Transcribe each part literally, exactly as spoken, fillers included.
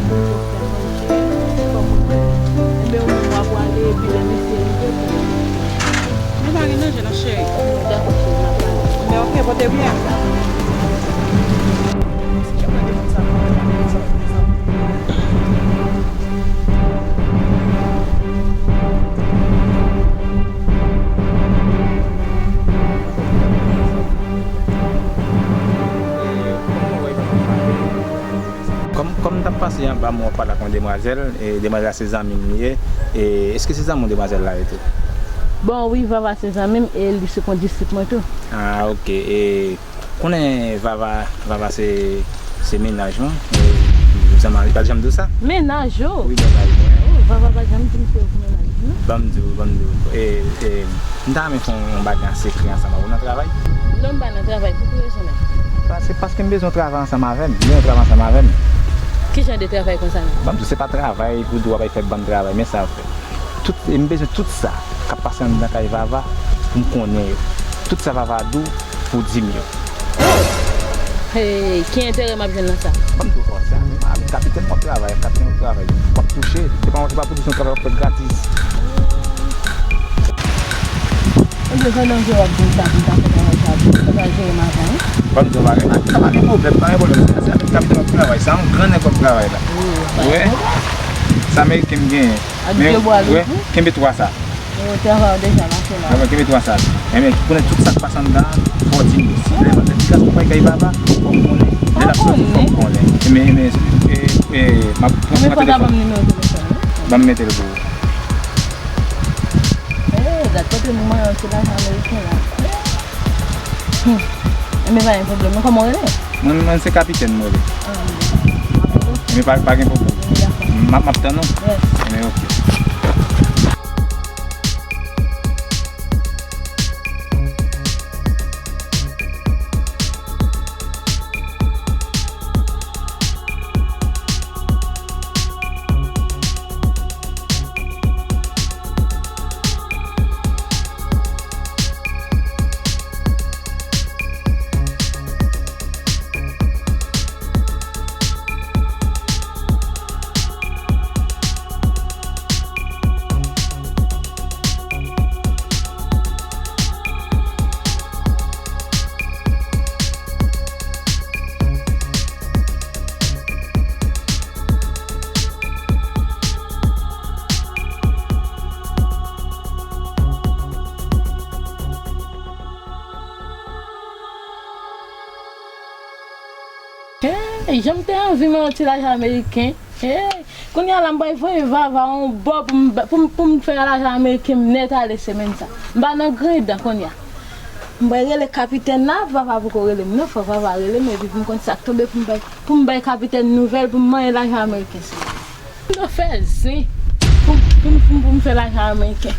Enben, ou menm w a prale, epi lè mesye rive pou. Nou pa gen manje non, cheri. Dakò, cheri, m ap prale. Enben, oke, pote byen. Kòm, kòm m t ap pase anba, mwen pale ak yon demwazèl, e demwazèl la se zanmi m li ye. E èske se zanmi w demwazèl la ye tou? Bon, wi, Vava se zanmi m e li se kondisip mwen tou. Ah, oke. E konnen Vava, Vava se, se mennaj mwen. E zanmi, li pa t janm di w sa? Mennaj ou? Wi, mennaj mwen. Oh, Vava pa janm di m se ou ki mennaj li, non? Ban m di w, ban m di w. E, e, M ta renmen fè yon, yon bagay an sekrè ansanm avè w nan travay. Non, m pa nan travay. Pou ki rezon menm? Pa, se paske m bezwen w travay ansanm avè m. M bezwen w travay ansanm avè m. Ki jan de travay konsa menm? Ban m di w, se pa travay pou di w ap al fè bann travay, men sa w fè. Tout, e m bezwen tout sa k ap pase anndan kay Vava pou m konnen yo. Tout sa Vava di w pou w di m yo. Oh! Hey, ki enterè m ap jwenn nan sa? Ban m di w sa, kapitèn w ap travay, kapitèn w ap travay, w ap touche. Se pa, se pa pou di se yon travay w ap fè gratis. Ebyen, pandan ke w ap di m sa pou m ta fè travay sa, pou m ta jere m avan, wi. Ban m di w bagay, pa, pa gen pwoblèm, pa gen pwoblèm. Se avèk kapitèn w ap travay, se yon gran nèg w ap travay la. Wi, wi. Sa Ameriken m genyen. Ak de bwa l tou. Kenbe twa sa. Yo, travay ou deja mache la. Travay, kenbe twa sa. Enben, konnen tout sa k pase anndan an, fò w di m yo. Si lè, lè ti gason bay kay Vava, fò m konnen. Lè l ap soti, fò m konnen. Enben, enben, e, e, m ap, m ap mete telefòn. Ban m mete l pou ou. Eh, dat kote nou manyen ti lajan ameriken la. Hmm. Enben, pa gen pwoblèm. Men kòman w rele? Mwen, mwen se kapitèn mwen rele. Ah, m. Enben, pa, pa gen pwoblèm. Dakò. M ap, m ap tann ou. Yes. Enben, oke. Hey, jan m te anvi manyen yon ti lajan ameriken. Hey, kounye a la, m pral voye Vava yon bò pou m, pou m, pou m fè lajan ameriken m nèt ale semèn sa. M pa nan gridan kounye a. M pral rele kapitèn la, Vava poko rele m non, fò Vava rele m epi pou m konn sa k tonbe pou m bay, pou m bay kapitèn nouvèl pou m manyen lajan ameriken sa. M nan fè zen pou, pou, pou, pou m fè lajan ameriken.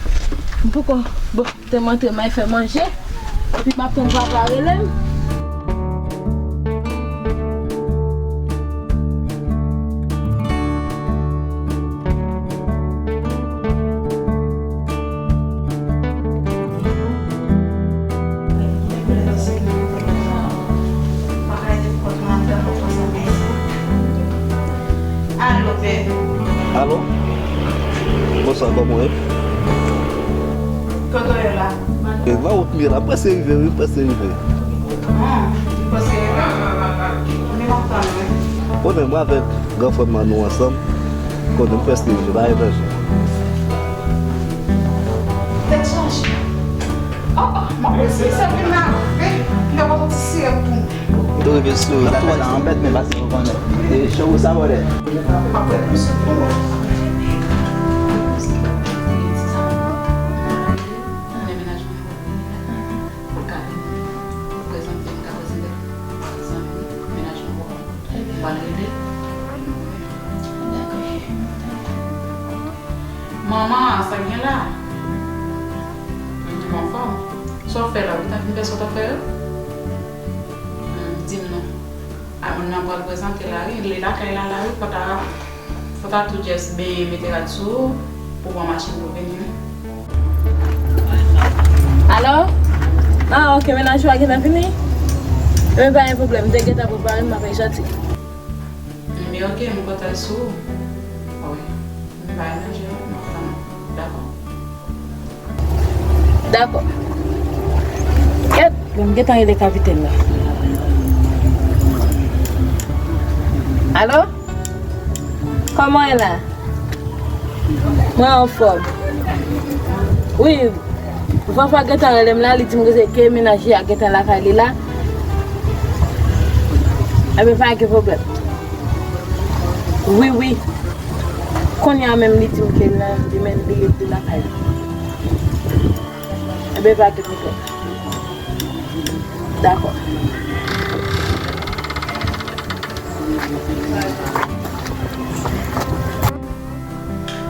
M poko, bon, te m antre m al fè manje. Epi m ap tann papa rele m. Alo, pè. Alo? Bonswa, kòman w ye? Kote w ye la? E, nan wout m ye la, m prèske rive, wi, m prèske rive. Ah, ou prèske rive? Konnen m ap tann ou. Konnen mwen avèk gran frè m an, nou ansanm. Konnen m prèske rive, pa gen danje. Tèt chaje. Oh, oh, mwen prèske rive, m te pran yon ti sirèt pou mwen. Tou rive sou la, la anbèt, men pase ou konnen. E cho ou sa, bòdè. Manman, sa gen la? M anfòm. Sa w fè la? Ou ta fin fè sa w t ap fè yo? Hmm, di m non. A, moun nan pral prezante la, wi. Li lakay la, la, wi. Fò ta, fò ta tou just benyen, mete rad sou ou, pou pran machin pou vini, wi. Alo? Ah, ok, mennaj ou a gentan vini? Ebyen, pa gen pwoblèm, m te gentan prepare m, m ap soti. M Ok, m kontan sou ou. Wi. M bay manje non, m kontan non. Dakò. Dakò. Kèt, m gentan rele kapitèn la. Alo? Kòman w ye la? Mwen anfòm. Wi, Fanfan gentan rele m la, li di m ke se ke mennaj li a gentan lakay li la. Ebyen, pa gen pwoblèm. Wi, wi. Kounye a menm, li di m ke nan demen li rete lakay li. Ebyen, pa gen pwoblèm. Dakò.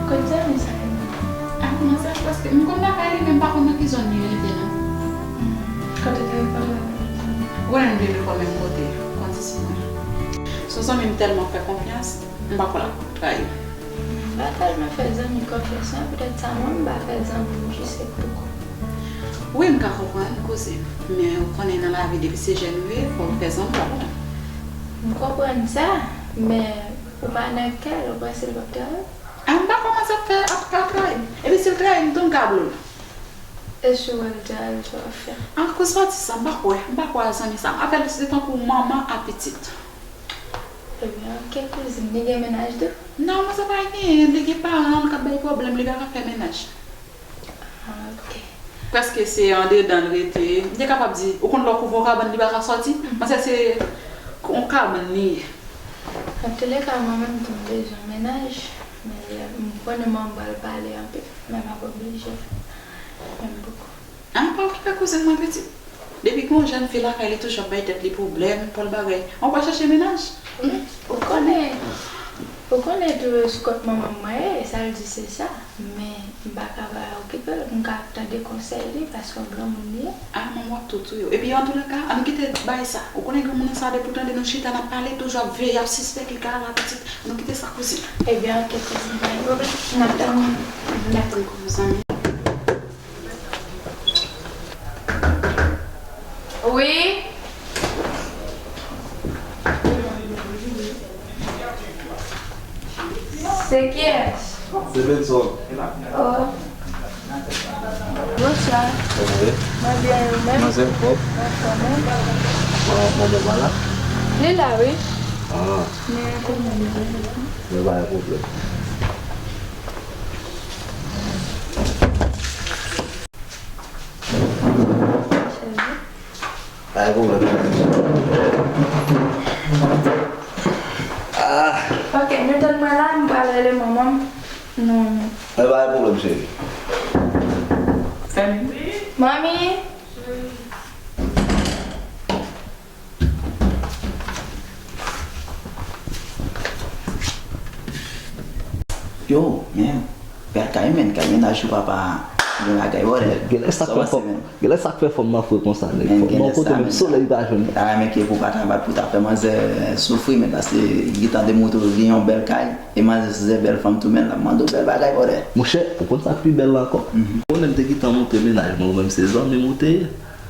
Kot zanmi sa yo? Ah, kòman sa? Paske m konn lakay li, men m pa konn nan ki zòn li rete, non. Hmm, kote w te rete la? Ou konnen nou te lekòl menm kote, konn se si mwen. Se yon zanmi m tèlman fè konfyans, m pa kwè l ap trayi m. M pa tèlman fè zanmi konfyans, non, petèt sa mwen, m pa fè zanmi m jis se pou kò. Wi, m ka konprann, kouzin. Men ou konnen nan lavi, depi se jèn ou ye, fò w fè zanmi, pa konprann. M konprann sa, men ou pa nan kè l, ou panse l p ap trayi w? Ah, m pa kwè manzè ap fè, ap, ap trayi m. Epi si l trayi m tou, m ka blow l. E si w wè l trayi w, sa w ap fè? Ah, kouz pa di sa, m pa kwè. M pa kwè a zanmi sa. Avè l, se tankou manman a pitit. Ebyen, ok, kouzin, li gen mennaj tou? Non, manzè pa genyen, li gen paran l k ap bay pwoblèm, li pa ka fè mennaj. Ah, ok. Prèske se andedan l rete. M te kapab di, ou konn lè w kouvri yon kabann, li pa ka sòti? Mhm. Manzè se yon kabann li ye. Antouleka, mwen menm tou m bezwen mennaj, men m konnen manman m pral pale anpil, men m ap oblije fè. Men m poko. Ah, pa okipe kouzin mwen, pitit. Depi gen yon jèn fi lakay li, toujou ap bay tèt li pwoblèm, pòl bagay. An pa chèche mennaj? Wi, ou konnen, ou konnen tou se kot manman m mwen ye, sa l di se sa. Men m pa ka pa okipe l, m ka ap tande konsèy li, paske yon granmoun li ye. Ah, manman w ap tou touye w. Epi antouleka, ann kite bagay sa. Ou konnen granmoun nan sa, depi w tande nou chita, n ap pale, toujou ap veye, ap sispèk li ka al a pitit. Ann kite sa, kouzin. Ebyen, ok, kouzin, pa gen pwoblèm. N ap tann. N ap tann, zanmi. Wi. Se kiyès? Se Benson. Oh. Bonswa. Kòman w ye? Mwen byen, ou menm? Manzè, w anfòm? Mwen anfòm, wi. Bon, manman pa la? Li la, wi. Ah. Men, kòman li ye? Men pa gen pwoblèm. Pa gen pwoblèm. Ah. Ok, nou tann mwen la, m pral rele manman m. Non, non. Men pa gen pwoblèm, cheri. Fèmen. Manmi! Yo, men, bèl kay, men, kay mennaj ou papa, gen bagay, brother. Genlè sa k fè fòm, genlè sa k fè fòm nan fre konsa, nèg. Fòm nan kote menm solèy pa jwenn. Ta renmen ke pou pa travay pou ta fè manzè soufri, men paske li gentan demontre w gen yon bèl kay, e manzè se bèl fanm tou, men l ap mande w bèl bagay, brother. Monchè, ou konn sa k pi bèl la ankò? Mhm. Ou konnen m te gentan monte mennaj mwen, ou menm se zanmi m ou te ye.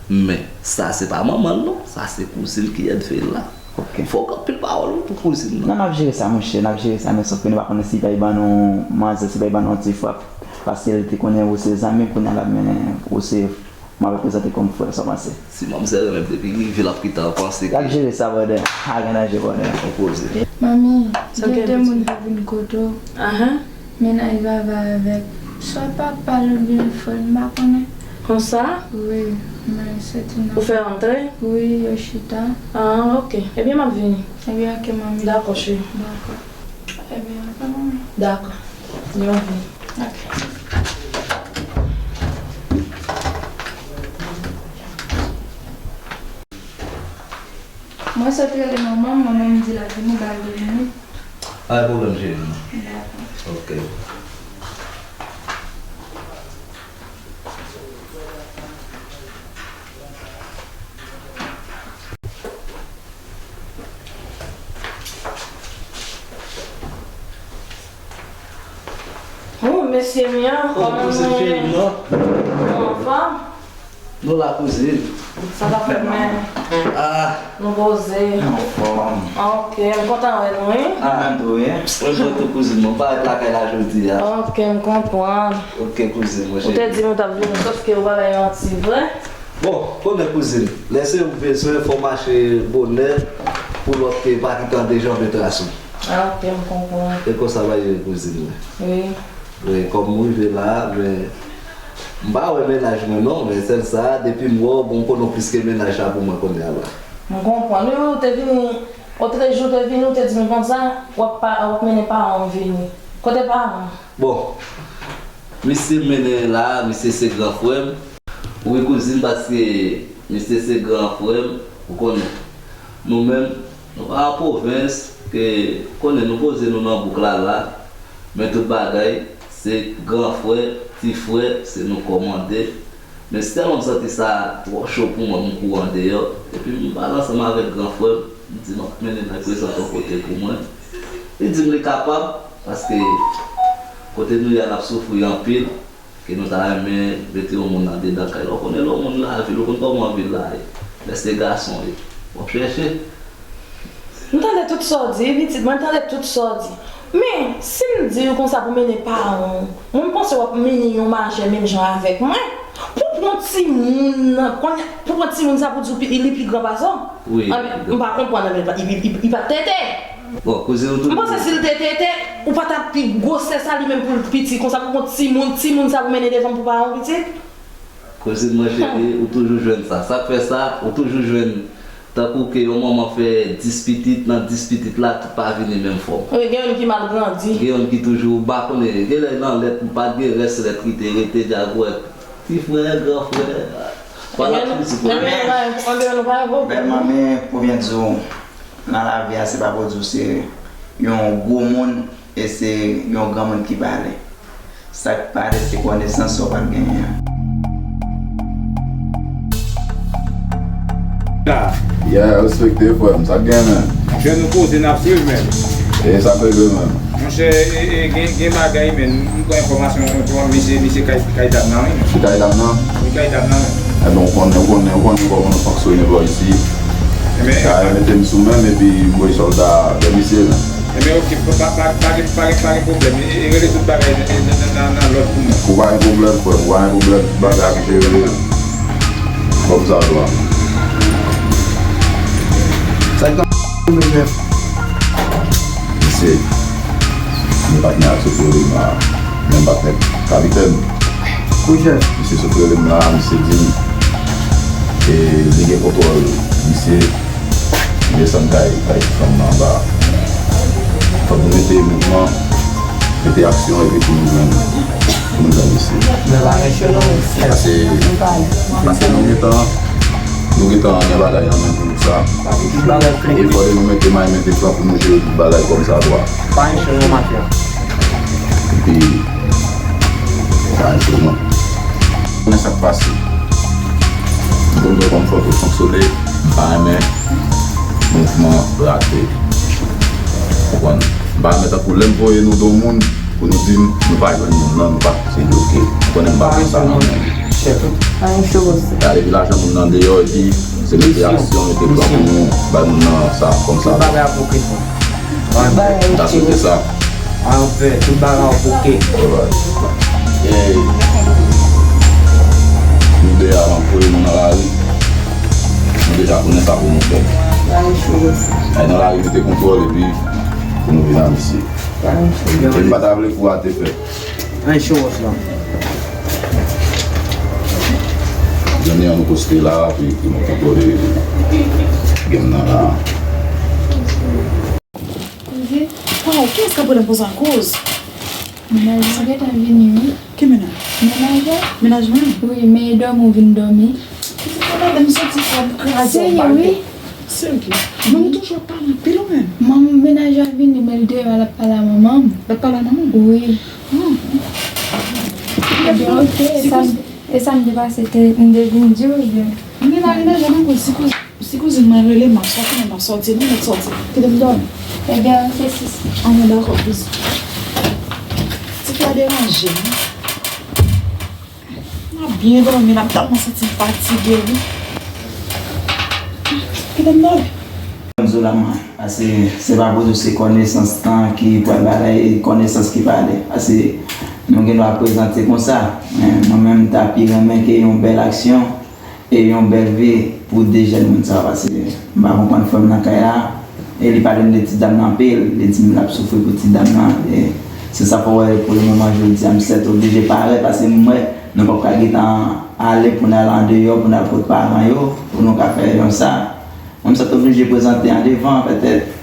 Men, sa se pa manman l non, sa se kouzin ki èdve l la. Ok. Fò w gen anpil pawòl wi pou kouzin nan. Non, n ap jere sa, monchè, n ap jere sa, men sòf ke nou pa konnen si l pral ban nou manzè, si l pral ban nou yon ti frap, paske l te konnen ou se zanmi, kounye a la, men ou se, m ap reprezante kòm frè, sa w panse? Si manzè renmen m depi rive, l ap kite w panse ke. N ap jere sa, brother. Pa gen danje, brother. Yon koze. Manmi, gen de moun ki vin kote w. Ahan. Mennaj Vava avèk swa papa l oubyen frè l, m pa konnen. Konsa? Wi, men se ti nan. Ou fè rantre? Wi, yo chita. Ah, ok. Ebyen, m ap vini. Ebyen, ok, manmi. Dakò, cheri. Dakò. Ebyen, ok, manmi. Dakò. Yo vini. Ok. Mwen sot rele manman m, manman m di l ap vini, ba l de minit. Pa gen pwoblèm, cheri m nan. Dakò. Ok. Oh, mesye m yo, kòman nou ye? Anfòm? Nou la, kouzin. Sa k ap fèt, men? Ah, nou poze. Anfòm. Ok, m kontan wè nou, wi. Ah, mwen tou, wi. Mwen tou, kouzin mwen. M parèt lakay la jodi a. Ok, m konprann. Ok, kouzin mwen. Ou te di m ou t ap vini, sòf ke ou pa la yon ti vre. Bon, konnen kouzin, lè se ou bezwen, fò w mache bonè pou lòt te pa kite w dejanbe tras ou. Ah, ok, m konprann. E konsa bagay yo ye kouzin mwen. Wi. Wi, kòm m rive la, men m pa wè mennaj mwen non, men sèl sa, depi m wè w, bon, m konnen w plis ke mennaj la pou mwen kounye a la. M konprann. Wi, wi, ou te vini, otrejou ou te vini, ou te di m konsa, w ap pa, w ap mennen paran w vini. Kote paran w? Bon, misye m mennen la, misye se gran frè m. Wi, kouzin, paske misye se gran frè m, ou konnen. Nou menm, nou pa an pwovens, ke, konnen nou poze nou nan bouk la, la. Men tout bagay, se gran frè, ti frè, se nou kòmande. Men si tèlman m santi sa twò cho pou mwen, m kouri andeyò. Epi m pale ansanm avèk gran frè m, m di m ap mennen nèg prezante yon kote pou mwen. Li di m li kapab, paske kote nou ye a, n ap soufri anpil, ke nou ta renmen mete yon moun andedan kay la. Ou konnen lè yon moun lavil, ou konn kòman vil la ye. Lè se gason ye, w ap chèche. M tande tout sa w di, wi, pitit mwen, m tande tout sa w di. Men, si m di w konsa pou mennen paran w, mwen, m panse w ap mennen yon majè menm jan avèk mwen. Pou pran timoun nan, kounye a, pou pran timoun sa pou di w pi- li pi gran pase w? Wi, li pi gran. M pa konprann, men li, li, li, li pa t tete. Bon, kouzin ou tou. M panse si l te tete, ou pa t ap pi gwosè sa li menm pou l piti konsa pou pran timoun, timoun sa pou mennen devan m pou paran w pitit? Kouzin mwen cheri, ou toujou jwenn sa. Sa k fè sa, ou toujou jwenn tankou ke yon manman fè dis pitit, nan dis pitit la, tout pa vini menm fòm. Wi, gen youn ki mal grandi. Gen youn ki toujou, ou pa konnen, gen lè nan lèt, ou pa t gen rès lèt ki te rete, djagwèt. Ti frè, gran frè, pa la ti frè. Bèl manmi, pou byen di w, nan lavi a, se pa pou di w se yon gwo moun, e se yon granmoun ki pale. Sa k pale se konesans sa w pral genyen an. La. Yeah, respekte frè m, sa k gen, men? Jwenn nou poze, n ap swiv, men. E sa k regle, men? Monchè, e, e, gen, gen bagay, men, m pran enfòmasyon, enfòm-, misye, misye kay, kay dam nan, wi. Misye kay dam nan? Wi, kay dam nan, men. Enben, ou konnen, ou konnen, ou konnen kòman nou fonksyone bò isi. Enben, sa mete m sou men m, epi m voye sòlda vè misye, men. Enben, oke, pa, pa, pa, pa gen, pa gen, pa gen pwoblèm. E, e, rele tout bagay nan, nan, nan, nan lòd pou mwen. Ou pa gen pwoblèm, frè m, ou pa gen pwoblèm, tout bagay ap jere kòmsadwa. Sa k ap rive, chèf? Misye, nou patnè ak sou pwoblèm la, menm patnè kapitèn. Wi, chèf. Misye sot rele m la, misye di m, e, li gen kontwòl misye, li desann kay, kay ti fanm nan anba. Fòk nou mete mouvman, mete aksyon, epi pou nou jwenn, pou nou jwenn misye. Pase, pase nou gentan, nou gentan gen bagay nan men nou pou sa. E fòk nou mete may, mete flan pou nou jere tout bagay kòmsadwa. Pa gen chanje nan maten an. Epi, pa gen chanje. Konnen sa k pase. M konn wè kòman fòk yo fonksyone, m pa renmen mouvman rate. Konprann? M pa renmen tankou lè m voye nou do moun pou nou di m nou pa jwenn moun nan, nou pa, se bloke. Ou konnen m pa pran sa nan men. Chèf. Pa gen chòs. Gade epi lajan moun nan deyò epi se mete aksyon, mete plan pou nou bay moun nan sa kòmsadwa. Tout bagay ap oke, frè. M ta swete sa. Anfen, tout bagay ap oke. Alright. E nou de a, m ap voye nou nan lari. Nou deja konnen sa pou nou fè. Pa gen chòs. Ay nan lari mete kontwòl epi pou nou vin a misye. Pa gen chòs. E m pa ta vle kou a te fèt. Pa gen chòs la. Jounen an nou poste la, epi pou nou kontwole game nan la. Koze. Waw, kiyès k ap rele m konsa, kouz? Mennaj ou gentan vini, wi. Ki mennaj? Mennaj ou? Mennaj mwen? Wi, men e dòmi ou vin dòmi. Koze, madanm, m soti fò, m kraze yon bal. Serye, wi. Serye. Manman toujou ap pale anpil, ou menm. Manman, mennaj ou ap vini, men l deyò a, l ap pale a manman m. L ap pale a manman m? Wi. Ah. Ebyen, oke, e sa m, e sa m te pase, te, m te vin di w, ebyen. M gen mari nan je nan kouz, si kouz. Si kouzin mwen rele m, m ap sòti, men m ap sòti, non, mèt sòti. Kite m dòmi. Ebyen, oke, sis. An, mwen dakò, kouzin. Ti frè deranje m. M ap byen dòmi, m ap tèlman santi m fatige, wi. Kite m nan. Konn sou la mwen. Paske se pa pou di se konesans tan ki pral pale, e konesans ki pale. Paske nou gen dwa prezante konsa. Men mwen menm, m ta pi renmen ke yon bèl aksyon e yon bèl vi pou de jèn moun sa yo. Paske m pa konprann frè m nan kay la. E li pale m de ti dam nan anpil. Li di m l ap soufri pou ti dam nan. E se sa fè w wè pou le moman jodi a, m sèt oblije parèt. Paske m wè nou p ap ka gentan ale pou n al andeyò, pou n al kot paran yo, pou nou ka fè yon sa. Mwen, m sot oblije prezante an devan, petèt.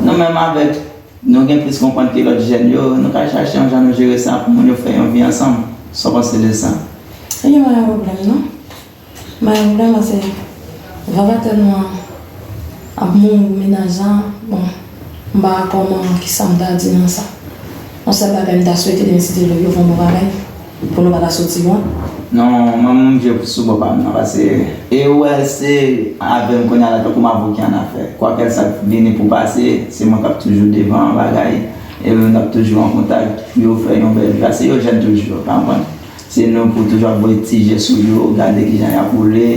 Nou menm avèk, nou gen plis konprann ke lòt jèn yo, nou ka chache yon jan nou jere sa pou moun yo fè yon vi ansanm. Sa w panse de sa? E gen pa gen pwoblèm, non. Pa gen pwoblèm, paske Vava tèlman ap mouri pou mennaj la, bon, m pa wè kòman, kisa m ta di nan sa. Yon sèl bagay m ta swete, demen si Dye vle, yo fè yon bon bagay pou nou pa ta soti lwen. Non, mwen, m je sou bò pa m nan, paske e ou wè, se avè m kounye a la, tankou m avè w ki annafè. Kwakèlswa k vini pou pase, se mwen k ap toujou devan bagay, e mwen k ap toujou an kontak pou yo fè yon bèl vi, paske yo jèn toujou, pa konprann? Se nou pou toujou ap voye ti je sou yo, gade kijan y ap woule,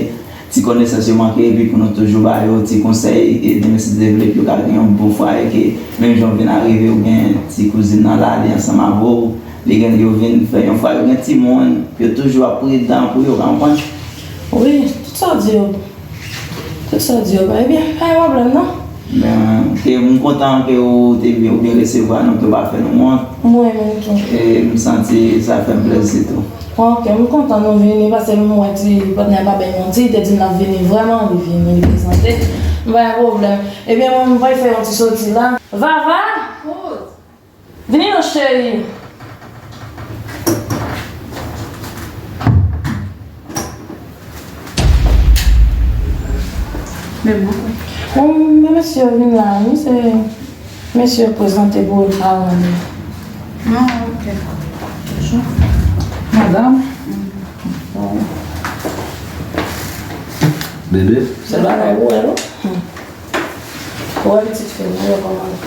ti konesans yo manke, epi pou nou toujou ba yo ti konsèy, e demen si Dye vle, pou yo ka gen yon bon fwaye, ke menm jan w vin arive, ou gen ti kouzin nan la, li ansanm avè w, li gen, yo vin fè yon fwaye, yo gen timoun, yo toujou ap pridan pou yo, ka konprann? Wi, tout sa w di yo bon. Tout sa w di yo bon. Ebyen, pa gen pwoblèm, non. Men, ke m kontan ke ou te byen, ou byen resevwa nou, ke w pa fè nou wont. Mwen menm tou. E m santi sa fè m plezi tou. Ok, m kontan nou vini, paske m wè ti patnè pa bay manti, li te di l ap vini vrèman, li vini, li prezante. M pa gen pwoblèm. Ebyen, mwen, m pral fè yon ti soti la. Vava! Vini non, cheri. Men bon. Bon, men mesye yo vin la, wi, se mesye yo prezante pou yo paran yo. Ah, ok. Bonjou. Madanm. Bon. Bebe. Se bagay ou wè, non? Ou wè pitit fi m, ou wè kòman l.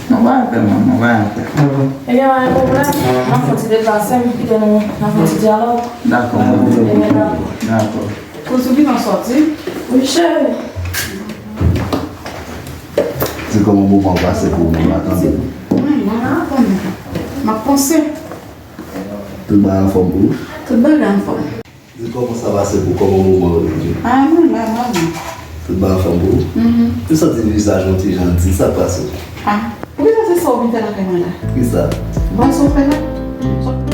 Non, pa fè, manman, pa fè. Ebyen, pa gen pwoblèm. M ap fè yon ti deplase, m kite nou nan fè yon ti dyalòg. Dakò, manman. Ebyen, dakò. Dakò. Kouzin, vin nou sòti. Wi, cheri. Di kòman moman pase pou ou, manman, tande. Mwen la, mwen la, tande. M ap panse. Tout bagay anfòm pou ou? Tout bagay anfòm. Di kòman sa pase pou kòman moman yo ye? Ah, mwen la, mwen la. Tout bagay anfòm pou ou? Mhm. M santi vizaj ou ti jan di, sa k pase? Ah, poukisa se sa ou vin fè lakay mwen la? Kisa? Bon, sa ou fè la?